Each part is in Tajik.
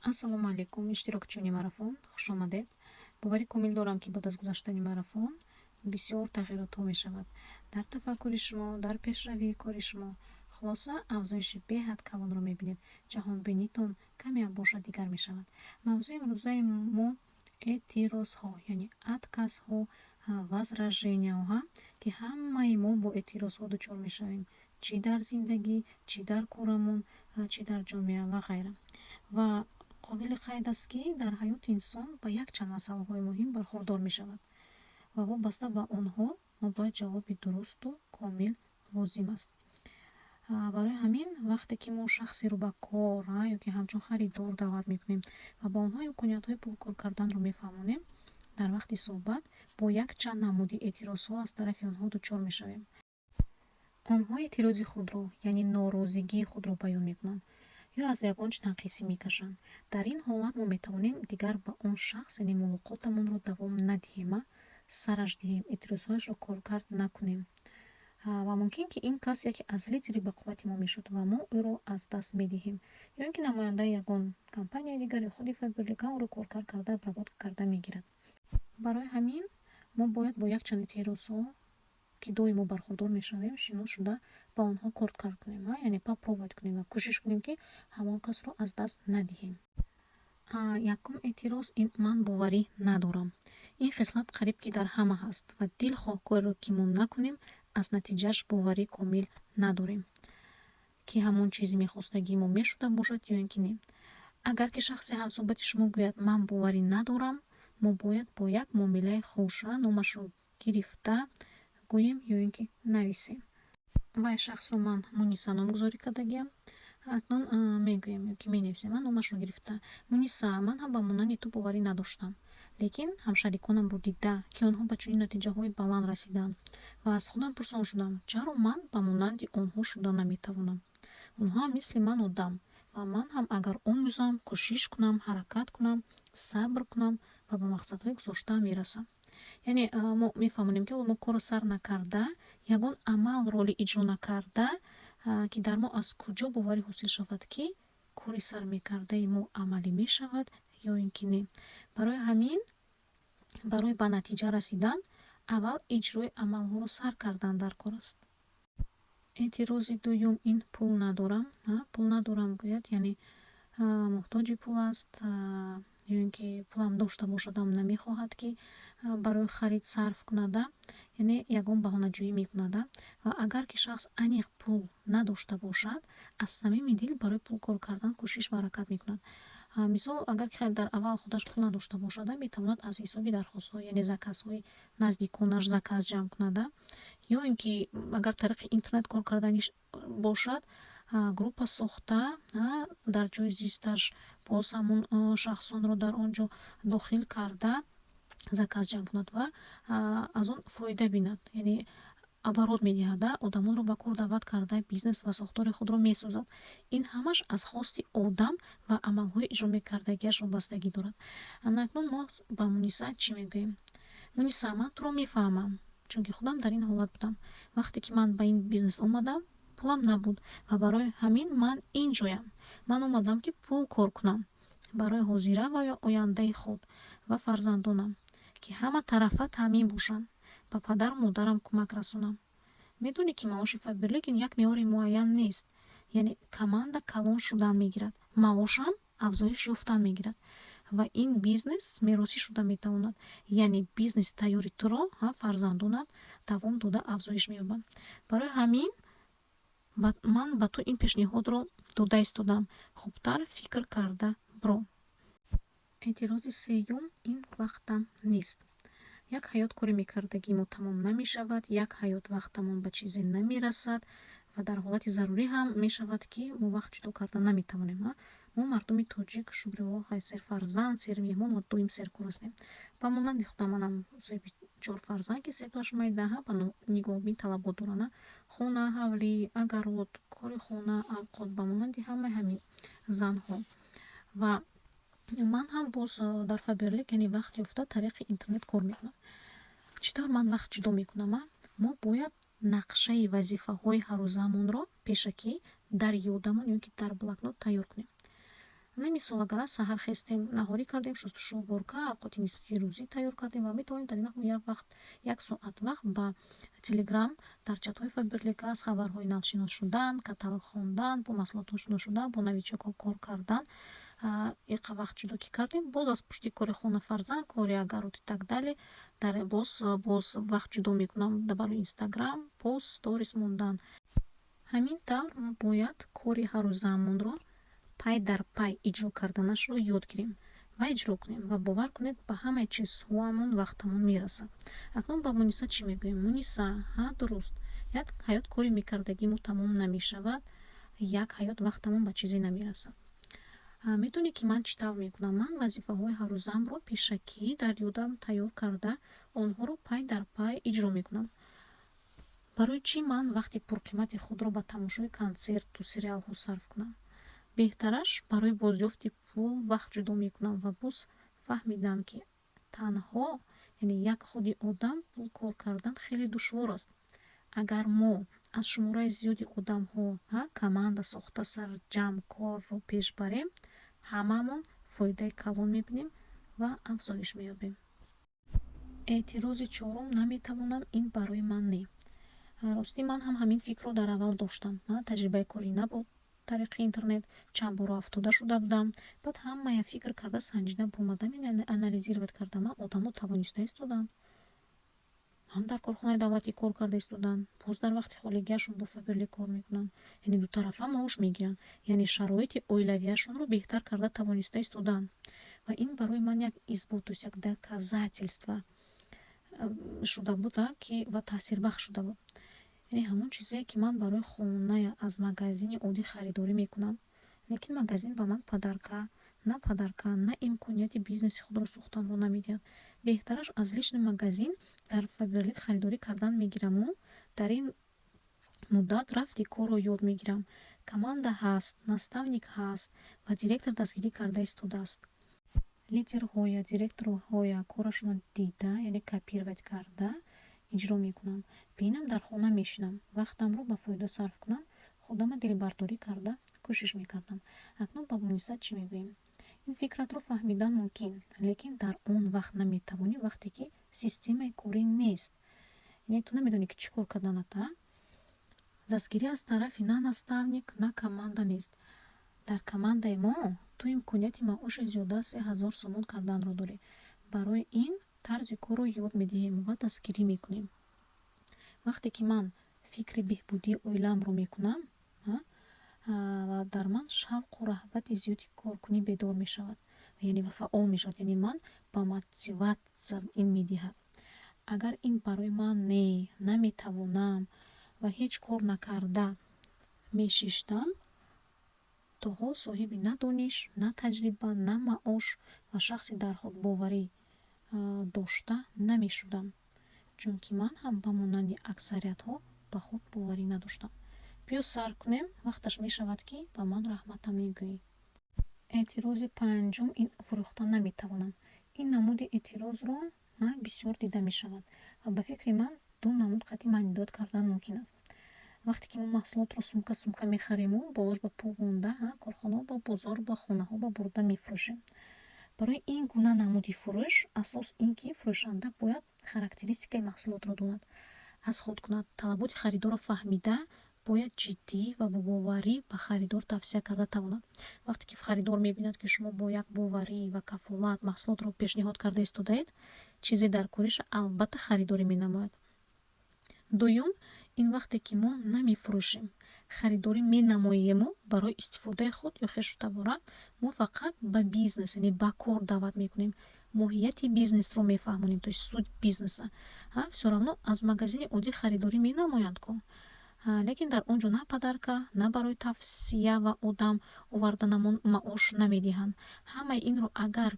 Ассалому алайкум, иштирокчиёни марафон, хушомадед. Боварӣ комил дорам, ки баъд аз гузаштани марафон бисёр тағйиротҳо мешавад дар тафаккури шумо, дар пешравии кори шумо. Хулоса, афзоиши беҳад калонро мебинед. Ҷаҳонбинитон камеам бошад, дигар мешавад. Мавзӯи имрӯзаи мо эътирозҳо, яъне отказҳо, возраженияҳо, ки ҳамаи мо бо эътирозҳо дучор мешавем, чӣ дар зиндагӣ, чӣ дар корамон, чӣ дар ҷомеа ва ғайра. Ва қобили қайд аст, ки дар ҳаёти инсон ба якчанд масъалаҳои муҳим бархурдор мешавад ва вобаста ба онҳо мо бояд ҷавоби дурусту комил лозим аст. Барои ҳамин, вақте ки мо шахсеро ба кор ё ки ҳамчун харидор даъват мекунем ва ба онҳо имкониятҳои пулкор карданро мефаҳмонем, дар вақти суҳбат бо якчанд намуди эътирозҳо аз тарафи онҳо дучор мешавем. Онҳо эътирози худро, яъне норозигии худро баён мекунанд ё аз ягон чиз танқисӣ мекашанд. Дар ин ҳолат мо метавонем дигар ба он шахс, яъне мулоқотамонро давом надиҳем, сараш диҳем, эътирозҳояшро коркард накунем. Ва мумкин, ки ин кас яке аз лидери бақуввати мо мешуд ва мо ӯро аз даст медиҳем, ё ин ки намояндаи ягон компанияи дигар ё худи Фаберлик ӯро коркард карда, обработка карда мегирад. Барои ҳамин мо бояд бо якчанд эътирозҳо, ки доимо бархурдор мешавем, шинос шуда, ба онҳо коркард кунем, яъне попробовать кунем ва кӯшиш кунем, ки ҳамон касро аз даст надиҳем. Якум эътироз ин «ман боварӣ надорам». Ин хислат қариб ки дар ҳама ҳаст ва дилхоҳ кореро ки мо накунем, аз натиҷааш боварӣ комил надорем, ки ҳамон чизи мехостагии мо мешуда бошад ё ин ки не. Агар ки шахси ҳамсӯҳбати шумо гӯяд: «Ман боварӣ надорам», мо бояд бо як муомилаи хуш номашро гирифта гӯем ё ин ки нависем. Вай шахсро ман Муниса номгузорӣ кардагиам. Акнун мегӯем ё ки менависем ман номашро гирифта: «Муниса, ман ҳам ба монанди ту боварӣ надоштам, лекин ҳамшариконамро дида, ки онҳо ба чунин натиҷаҳои баланд расидаанд, ва аз худам пурсон шудам, чаро ман ба монанди онҳо шуда наметавонам? Онҳо ҳам мисли ман одам ва ман ҳам агар омӯзам, кӯшиш кунам, ҳаракат кунам, сабр кунам ва ба мақсадҳои гузоштаам мерасам». Яъне мо мефаҳмонем, ки ҳоло мо корро сар накарда, ягон амал роли иҷро накарда, ки дар мо аз куҷо боварӣ ҳосил шавад, ки кори сар мекардаи мо амалӣ мешавад ё ин ки не. Барои ҳамин, барои ба натиҷа расидан, аввал иҷрои амалҳоро сар кардан дар кор аст. Эътирози дуюм ин «пул надорам». «Пул надорам» гӯяд, яъне муҳтоҷи пул аст ё ин ки пулам дошта бошадам, намехоҳад, ки барои харид сарф кунада, яъне ягон баҳонаҷӯӣ мекунада. Ва агар ки шахс аниқ пул надошта бошад, аз самими дил барои пул кор кардан кӯшиш ва ҳаракат мекунад. Мисол, агар ки дар аввал худаш пул надошта бошада, метавонад аз ҳисоби дархостҳо, яъне заказҳои наздиконаш заказ ҷамъ кунада, ё ин ки агар тариқи интернет кор карданиш бошад, группа сохта, дар ҷои зисташ боз ҳамун шахсонро дар он ҷо дохил карда, заказ ҷамъ кунад ва аз он фоида бинад, яъне оборот медиҳад, одамонро ба кор даъват карда, бизнес ва сохтори худро месозад. Ин ҳамаш аз хости одам ва амалҳои иҷро мекардагиаш вобастагӣ дорад. Акнун мо ба Муниса чӣ мегӯем? «Муниса, ман туро мефаҳмам, чунки худам дар ин ҳолат будам. Вақте ки ман ба ин бизнес омадам, пулам набуд ва барои ҳамин ман ин ҷоям. Ман омадам, ки пул кор кунам барои ҳозира ва ояндаи худ ва фарзандонам, ки ҳама тарафа таъмин бошанд, ба падару модарам кӯмак расонам. Медонӣ, ки маоши Фаберлик ин як меъёри муайян нест, яъне команда калон шудан мегирад, маошам афзоиш ёфтан мегирад ва ин бизнес меросӣ шуда метавонад, яъне бизнеси тайёри туро фарзандонат давом дода, афзоиш меёбанд. Барои ҳамин ман ба ту ин пешниҳодро дода истодам. Хубтар фикр карда биро». Эътирози сеюм ин «вақтам нест». Як ҳаёт кори мекардагии мо тамом намешавад, як ҳаёт вақтамон ба чизе намерасад ва дар ҳолати зарурӣ ҳам мешавад, ки мо вақт ҷудо карда наметавонем. Мо, мардуми тоҷик, шукри Аллоҳ, серфарзанд, сермеҳмон ва доим серкор ҳастем. Ба монанди худам, манам соҳиби чор фарзанд, ки сетоаш майдаҳа, ба нигоҳубин талабот доранд: хона, ҳавлӣ, огород, кори хона, авқот, ба монанди ҳамаи ҳамин занҳо. Ва ман ҳам боз дар Фаберлик, яъне вақт ёфта, тариқи интернет кор мекунам. Чӣ тавр ман вақт ҷудо мекунам? Мо бояд нақшаи вазифаҳои ҳаррӯзаамонро пешакӣ дар ёдамон ё ки дар блокнот тайёр кунем. На мисол, агар аз саҳар хестем, наҳорӣ кардем, шустушу, уборка, авқоти нисфирӯзӣ тайёр кардем ва метавонем дар ин вақт як вақт, як соат вақт ба Телеграм, дар чатҳои Фаберлик аз хабарҳои нав шинос шудан, каталог хондан, бо маҳсулотҳо шинос шудан, бо новичокҳо кор кардан, иқа вақт ҷудо ки кардем, боз аз пушти кори хона, фарзанд, кори огород и так далее, дар боз вақт ҷудо мекунам барои Инстаграм, пост, сторис мондан. Ҳамин тавр мо бояд кори ҳаррӯзаамонро пай дар пай иҷро карданашро ёд гирем ва иҷро кунем ва бовар кунед, ба ҳамаи чизҳоамон вақтамон мерасад. Акнун ба Муниса чӣ мегӯем? Муниса, ҳа, дуруст, як ҳаёт кори мекардагии мо тамом намешавад, як ҳаёт вақтамон ба чизе намерасад. Медонӣ, ки ман чӣ тавр мекунам? Ман вазифаҳои ҳаррӯзаамро пешакӣ дар ёдам тайёр карда, онҳоро пай дар пай иҷро мекунам. Барои чӣ ман вақти пурқимати худро ба тамошои консерту сериалҳо сарф кунам? Беҳтараш барои бозёфти пул вақт ҷудо мекунам ва боз фаҳмидам, ки танҳо, яъне як худи одам пул кор кардан хеле душвор аст. Агар мо аз шумораи зиёди одамҳо команда сохта, сарҷамъ корро пеш барем, ҳамаамон фоидаи калон мебинем ва афзоиш меёбем. Эътирози чорум: наметавонам, ин барои ман не. Ростӣ, ман ҳам ҳамин фикрро дар аввал доштам. Таҷрибаи корӣ набуд, тариқи интернет чанд бора афтода шуда будам. Баъд ҳамая фикр карда, санҷида буромадам, анализировать кардам: одамо тавониста истоданд, ҳам дар корхонаи давлатӣ кор карда истоданд, боз дар вақти холигиашон бо Фаберлик кор мекунанд, яъне дутарафа маош мегиранд, яъне шароити оилавиашонро беҳтар карда тавониста истоданд. Ва ин барои ман як исбот, то есть як доказательство шуда буд, ки ва таъсирбахш шуда буд. Яъне ҳамон чизе, ки ман барои хона аз магазини оддӣ харидорӣ мекунам, лекин магазин ба ман подарка, на подарка, на имконияти бизнеси худро сохтанро намедиҳад. Беҳтараш аз личный магазин дар Фаберлик харидорӣ кардан мегираму дар ин муддат рафти корро ёд мегирам. Команда ҳаст, наставник ҳаст ва директор дастгирӣ карда истодааст. Лидерҳоя, директорҳоя корашонро дида, яъне копировать карда иҷро мекунам. Бинам, дар хона мешинам, вақтамро ба фоида сарф кунам, худама дилбардорӣ карда кӯшиш мекардам. Акнун ба Муниса чӣ мегӯем? Ин фикратро фаҳмидан мумкин, лекин дар он вақт наметавонӣ, вақте ки системаи корӣ нест, яъне ту намедонӣ, ки чӣ кор карданат. Дастгирӣ аз тарафи на наставник, на команда нест. Дар командаи мо ту имконияти маоши зиёда аз 3000 сомон карданро дорӣ. Барои ин тарзи корро ёд медиҳем ва дастгирӣ мекунем. Вақте ки ман фикри беҳбудии оилаамро мекунам, ва дар ман шавқу раҳбати зиёди коркунӣ бедор мешавад, яъне фаъол мешавад, яъне ман ба мотиватсия ин медиҳад. Агар ин барои ман не, наметавонам ва ҳеҷ кор накарда мешиштам, то ҳол соҳиби на дониш, на таҷриба, на маош ва шахси дар худбоварӣ дошта намешудам, чунки ман ҳам ба монанди аксариятҳо ба худ боварӣ надоштам. Биё, сар кунем, вақташ мешавад, ки ба ман раҳматам мегӯӣ. Эътирози панҷум: ин фурӯхта наметавонам. Ин намуди эътирозро бисёр дида мешавад ва ба фикри ман ду намуд қатъи маънидод кардан мумкин аст. Вақте ки мо маҳсулотро сумка сумка мехариму болош ба пул монда, корхонаҳо ба бозор, ба хонаҳо ба бурда мефурӯшем. Барои ин гуна намуди фурӯш асос ин ки фурӯшанда бояд характеристикаи маҳсулотро донад, аз худ кунад, талаботи харидорро фаҳмида, бояд ҷиддӣ ва бо боварӣ ба харидор тавсия карда тавонад. Вақте ки харидор мебинад, ки шумо бо як боварӣ ва кафолат маҳсулотро пешниҳод карда истодаед, чизе дар кориша албатта харидорӣ менамояд. Дуюм, ин вақте ки мо намефурӯшем, харидорӣ менамоему барои истифодаи худ ё хешу табора. Мо фақат ба бизнес, яъне ба кор даъват мекунем, моҳияти бизнесро мефаҳмонем, то есть суть бизнеса. Всё равно аз магазини оддӣ харидорӣ менамоянд ку, лекин дар он ҷо на подарка, на барои тавсия ва одам оварданамон маош намедиҳанд. Ҳамаи инро агар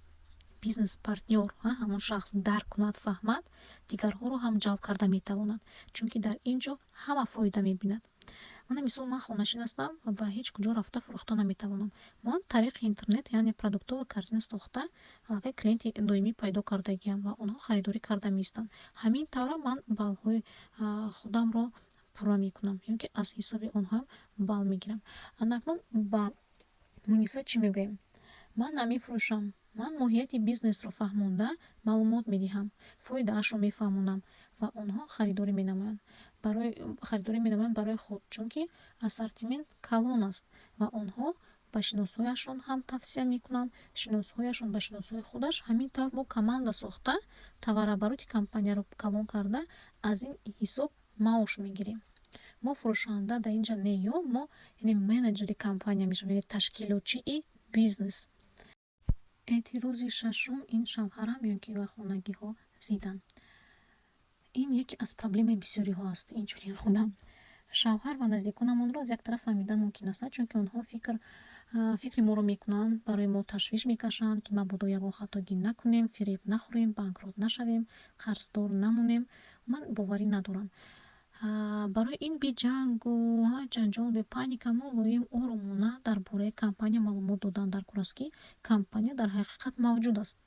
бизнес партнёр, ҳамон шахс дарк кунад, фаҳмад, дигарҳоро ҳам ҷалб карда метавонад, чунки дар ин ҷо ҳама фоида мебинад. Мана мисол, ман хонашин ҳастам ва ба ҳеҷ куҷо рафта фурӯхта наметавонам. Ман тариқи интернет, яъне продуктовая корзина сохта, аллакай клиенти доимӣ пайдо кардагиам ва онҳо харидорӣ карда меистанд. Ҳамин тавра ман баллҳои худамро пурра мекунам ё ки аз ҳисоби онҳоам балл мегирам. Анакнун ба Муниса чӣ мегӯем? Ман намефурӯшам, ман моҳияти бизнесро фаҳмонда маълумот медиҳам, фоидаашро мефаҳмонам ва онҳо харидорӣ менамоянд барои худ, чунки ассортимент калон аст ва онҳо ба шиносҳояшон ҳам тавсия мекунанд, шиносҳояшон ба шиносҳои худаш. Ҳамин тавр мо команда сохта, товарообороти компанияро калон карда, аз ин ҳисоб маош мегирем. Мо фурӯшанда дар инҷа не, ё мо яъне менеҷери компания мешавем, яъне ташкилотчии бизнес. Эътирози шашум: ин шавҳарам ё ки ва хонагиҳо зиданд. Ин яке аз проблемаи бисёриҳо аст, инчунин худам. Шавҳар ва наздиконамонро аз як тараф фаҳмидан мумкин аст, чунки онҳо фикри моро мекунанд, барои мо ташвиш мекашанд, ки мабодо ягон хатогӣ накунем, фиреб нахӯрем, банкрот нашавем, қарздор намонем. Ман боварӣ надоранд. Барои ин беҷангу ҷанҷол, бе паника, мулоим, оромона дар бораи компания маълумот додан дар кор аст, ки компания дар ҳақиқат мавҷуд аст,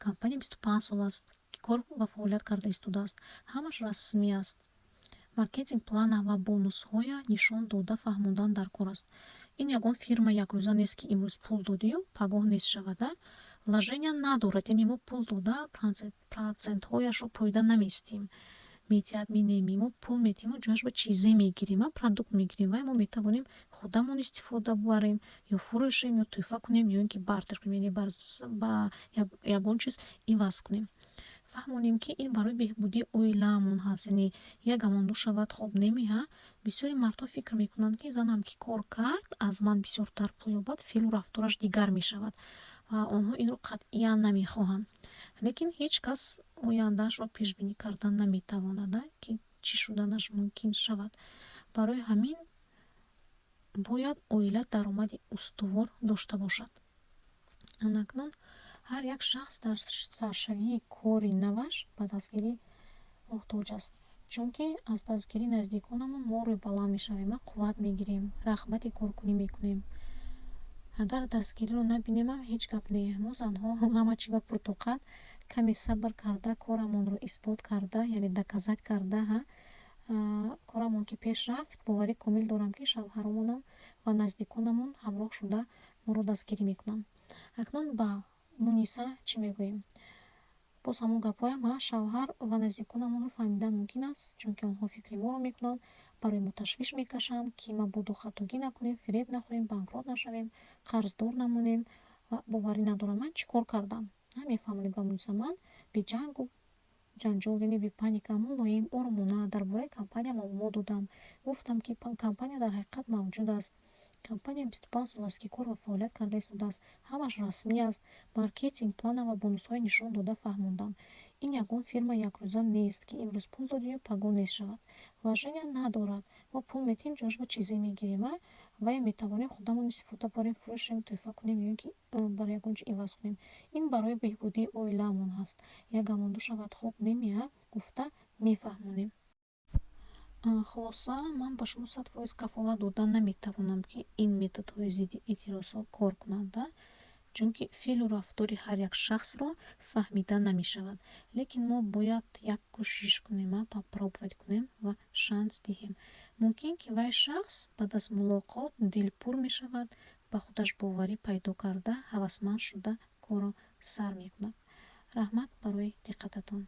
компания 25 сол аст, ки кор ва фаъолият карда истодааст, ҳамаш расмӣ аст. Маркетинг плана ва бонусҳоя нишон дода фаҳмондан дар кор аст. Ин ягон фирма якрӯза нест, ки имрӯз пул додию пагоҳ нест шавад. Вложения надорад, яъне мо пул дода процентҳояшро поида наместем, метиҳад минеми. Мо пул метиҳему ҷояш ба чизе мегирем, продукт мегирем ва мо метавонем худамон истифода барем, ё фурӯшем, ё тӯҳфа кунем, ё ин ки бартер кунем, яъне ба ягон чиз иваз кунем. Фаҳмонем, ки ин барои беҳбудии оилаамон ҳаст, яъне як гамонду шавад, хоб немиҳа. Бисёри мардҳо фикр мекунанд, ки занам ки кор кард, аз ман бисёртар пул ёбад, феълу рафтораш дигар мешавад ва онҳо инро қатъиян намехоҳанд. Лекин ҳеҷ кас ояндаашро пешбинӣ кардан наметавонад, ки чӣ шуданаш мумкин шавад. Барои ҳамин бояд оила даромади устувор дошта бошад. Анакнун ҳар як шахс дар саршавии кори наваш ба дастгирӣ муҳтоҷ аст, чунки аз дастгирии наздиконамон мо рӯйбаланд мешавем, қувват мегирем, рағбати коркунӣ мекунем. Агар дастгириро набинемам, ҳеҷ гап не, мо занҳо ҳама чӣ ба пуртоқат, каме сабр карда, корамонро исбот карда, яъне доказать карда, корамон ки пеш рафт, боварӣ комил дорам, ки шавҳаромонам ва наздиконамон ҳамроҳ шуда моро дастгирӣ мекунанд. Акнун ба Муниса чӣ мегӯем? Боз ҳамон гапҳоям: шавҳар ва наздиконамонро фаҳмидан мумкин аст, чунки онҳо фикри моро мекунанд, барои мо ташвиш мекашанд, ки мабодо хатогӣ накунем, фиреб нахӯрем, банкрот нашавем, қарздор намонем ва боварӣ надоранд. Ман чӣ кор кардам? Мефаҳмонед ба Муниса: ман беҷангу ҷанҷол, яъне бе паника, мулоим, оромона дар бораи компания маълумот додам. Гуфтам, ки компания дар ҳақиқат мавҷуд аст, компания 25 сол аст, ки кор ва фаъолият карда истодааст, ҳамаш расмӣ аст. Маркетинг плана ва бонусҳои нишон дода фаҳмондам. Ин ягон фирма якрӯза нест, ки имрӯз пул додию пагоҳ нест шавад. Вложения надорад, мо пул метиҳем, ҷояш ба чизе мегирем ва метавонем худамон истифода барем, фурӯшем, тӯҳфа кунем ё ин ки бар ягон чи иваз кунем. Ин барои беҳбудии оилаамон ҳаст, як гамонду шавад, хоб немиҳа, гуфта мефаҳмонем. Хулоса, ман ба шумо 100% кафолат дода наметавонам, ки ин методҳои зидди эътирозҳо кор кунанд, чунки феълу рафтори ҳар як шахсро фаҳмида намешавад. Лекин мо бояд як кӯшиш кунем, попробовать кунем ва шанс диҳем. Мумкин, ки вай шахс баъд аз мулоқот дилпур мешавад, ба худаш боварӣ пайдо карда, ҳавасманд шуда, корро сар мекунад. Раҳмат барои диққататон.